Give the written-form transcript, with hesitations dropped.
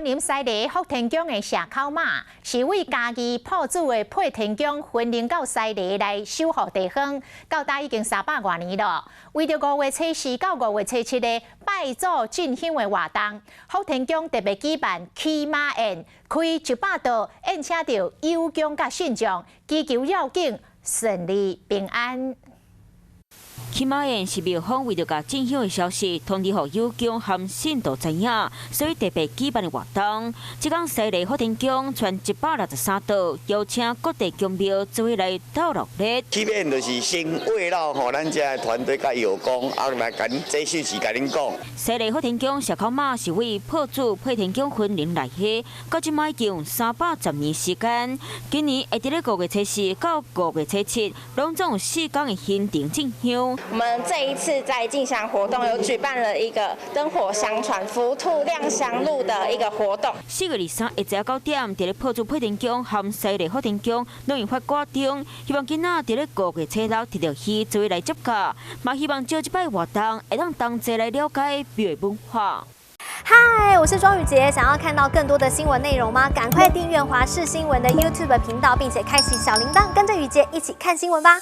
林西螺福天宮的社口媽是為嘉義朴子的配天宮雲林到西螺來守護地方，到今已經300外年了。為著5月初四到5月初七的拜祖進香的活動，福天宮特別舉辦騎馬宴，開100桌宴請著有宮佮信眾，祈求繞境順利平安。騎馬宴是廟方為著共進香的消息通知予有宮和信徒知影，所以特別舉辦的活動。這工西螺福天宮傳163桌，邀請各地宮廟做伙來鬥熱鬧。起碼就是先慰勞予咱遮團隊佮藥公，啊來共恁這信息共恁講。西螺福天宮社口媽是為朴子配天宮雲林來的，到這擺已經有310年時間。今年會佇咧5月初四到5月初七，攏總有4工的行程進香。我們這一次在進香活動有舉辦了一個燈火相傳、福兔亮香路的一個活動。4月23下晝9點，佇咧朴子配天宮和西螺福天宮攏會發掛燈，希望囡仔佇咧5月初六提著魚做伙來接駕，嘛希望藉這擺活動會當同齊來了解廟的文化。嗨，我是莊宇傑，想要看到更多的新聞內容嗎？趕快訂閱華視新聞的 YouTube 頻道，並且開啟小鈴鐺，跟着宇傑一起看新聞吧。